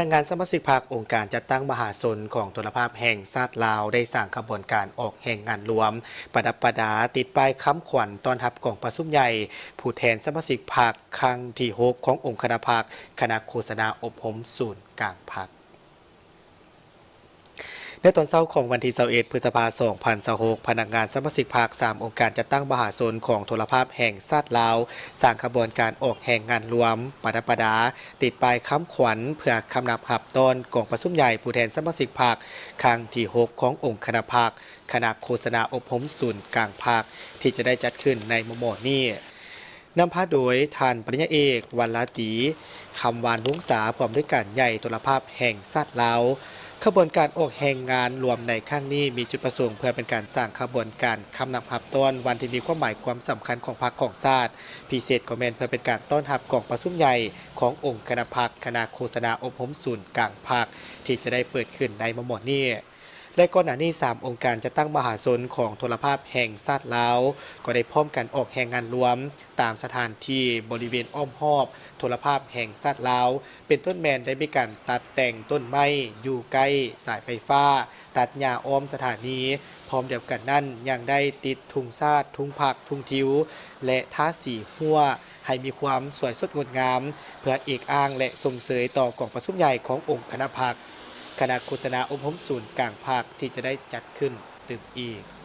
ພະນັກງານສະມາຊິກພັກອົງການຈັດຕັ້ງມະຫາຊົນຂອງໂທລະພາບແຫ່ງຊາດລາວ ໄດ້ສ້າງຂະບວນການອອກແຮງງານລວມ ປະດັບປະດາ ຕິດປ້າຍຄຳຂວັນຕ້ອນຮັບກອງປະຊຸມໃຫຍ່ຜູ້ແທນສະມາຊິກພັກຄັ້ງທີຫົກຂອງອົງຄະນະພັກ ຄະນະໂຄສະນາອົບຮົມສູນກາງພັກ. ໃນຕອນເຊົ້າຂອງວັນທີຊາວເອັດ ພຶດສະພາ ສອງພັນຊາວຫົກ ພະນັກງານສະມາຊິກພັກສາມອົງການຈັດຕັ້ງມະຫາຊົນຂອງໂທລະພາບແຫ່ງຊາດລາວ ສ້າງຂະບວນການອອກແຮງງານລວມ ປະດັບປະດາ ຕິດປ້າຍຄຳຂວັນ ເພື່ອຄຳນັບຮັບຕ້ອນກອງປະຊຸມໃຫຍ່ຜູ້ແທນສະມາຊິກພັກຄັ້ງທີຫົກຂອງອົງຄະນະພັກ ຄະນະໂຄສະນາອົບຮົມສູນກາງພັກ ທີ່ຈະໄດ້ຈັດຂຶ້ນໃນມໍ່ໆນີ້. ນຳພາໂດຍທ່ານປະລິນຍາເອກ ວັນລາຕີ ຄຳວານວົງສາ ຜູ້ອຳນວຍການໃຫຍ່ໂທລະພາບແຫ່ງຊາດລາວ. ຂະບວນການອອກແຮງງານລວມໃນຄັ້ງນີ້ ມີຈຸດປະສົງເພື່ອເປັນການສ້າງຂະບວນການຄຳນັບຮັບຕ້ອນວັນທີ່ມີຄວາມໝາຍຄວາມສຳຄັນຂອງພັກຂອງຊາດ, ພິເສດກໍແມ່ນເພື່ອເປັນການຕ້ອນຮັບກອງປະຊຸມໃຫຍ່ຂອງອົງຄະນະພັກ ຄະນະໂຄສະນາອົບຮົມສູນກາງພັກ ທີ່ຈະໄດ້ເປີດຂຶ້ນໃນມໍ່ໆນີ້. ແລະ ກ່ອນໜ້ານີ້ ສາມອົງການຈັດຕັ້ງມະຫາຊົນຂອງໂທລະພາບແຫ່ງຊາດລາວ ກໍໄດ້ພ້ອມກັນອອກແຮງງານລວມ ຕາມສະຖານທີ່ບໍລິເວນອ້ອມຮອບໂທລະພາບແຫ່ງຊາດລາວ ເປັນຕົ້ນແມ່ນໄດ້ມີການຕັດແຕ່ງຕົ້ນໄມ້ຢູ່ໃກ້ສາຍໄຟຟ້າ, ຕັດຫຍ້າອ້ອມສະຖານີ, ພ້ອມດຽວກັນນັ້ນຍັງໄດ້ຕິດທຸງຊາດ, ທຸງພັກ, ທຸງທິວ ແລະ ທາສີຮົ້ວ ໃຫ້ມີຄວາມສວຍສົດງົດງາມ ເພື່ອເອກອ້າງ ແລະ ຊົມເຊີຍຕໍ່ກອງປະຊຸມໃຫຍ່ຂອງອົງຄະນະພັກ ຄະນະໂຄສະນາອົບຮົມສູນກາງພັກ ທີ່ຈະໄດ້ຈັດຂຶ້ນຕື່ມອີກ.